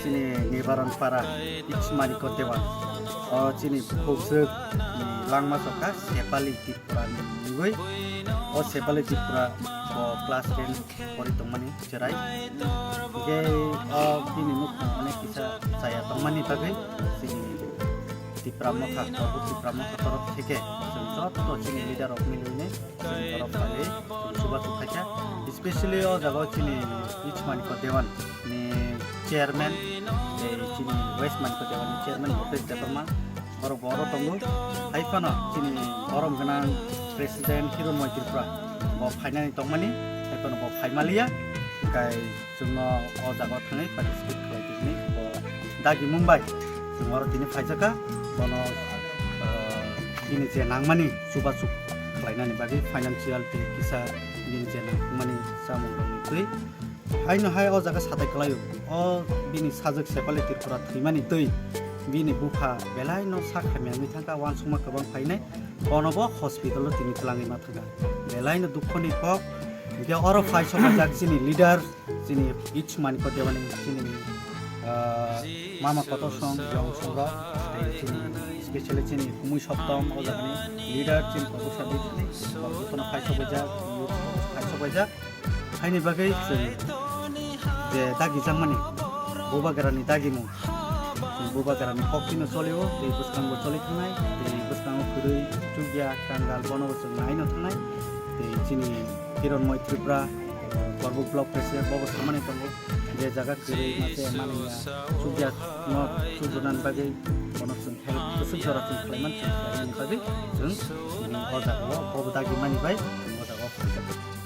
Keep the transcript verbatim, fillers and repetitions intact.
Chini Nibaran Para H Manikya Dewan. O chini bukhuk swk, mm, langma chokha Sepali Tripura ni mungwi. O Sepali Tripura bo class ten pori tongmani cherai. Hingke o bini nukhung onek kisa chaya tongmani bagwi chini Tipra Motha, Korbu Tipra Motha torof theke chwng joto chini leader rok milwini chwng torof khlaiwi chwng chubachu khaikha. Especially o jaga o chini H Manikya Dewan ni chairman, tei chini West Manikya Dewan ni chairman Bhupesh Debbarma, borok bo oro tongo. Hai phano chini borom gwnang president Hironmoi Tripura bo phainani tongmani, hai phano bo phaimaliya, hingkai chwngno o jaga o thangwi participate khlai tongni bo dagi mung bai chwng oro tini phaijakha. Bono, ah, bini je nangmani chubachu khlainani bagwi financial tei kisa bini je nangmani chamung rokni twi haino hai o jaga satai kwlaio. O bini sajwk Sepali Tripura thwimani twi bini bupha belaino sak hamya wngwi thangkha, uansukma kwbang phainai. Bono bo hospital o tini twlangwi ma thangkha. Belaino dukhoni kok. Hingke oro phai sokjak chini leader, chini H Manikya Dewan ni chini, ah, mama kotor song, yong song rok, tei chini specially chini Kumui Soptom o jaga ni leader chini Kobuk Sabit ni, borok jotono phai sokjak, phai sokjak. Haini bagwi chwng je dagijakmani Bubagrani dagimung, chwng Bubagrani kok phino cholio, tei bwskango choli thangnai, tei bwskango kwrwi chukya kangal bono bo chwng naino thangnai, tei chini Hironmoi Tripura, eh, Korbu Block President bobo samani tongo, je jaga kwrwi mase manliya chukya no chukjunani bagwi bono chwng help kwchwk jora chwng khlaimani chwng khlaimani bagwi chwng, mm, o jaga o bobo dagimani bai chwng o jaga o phaijak.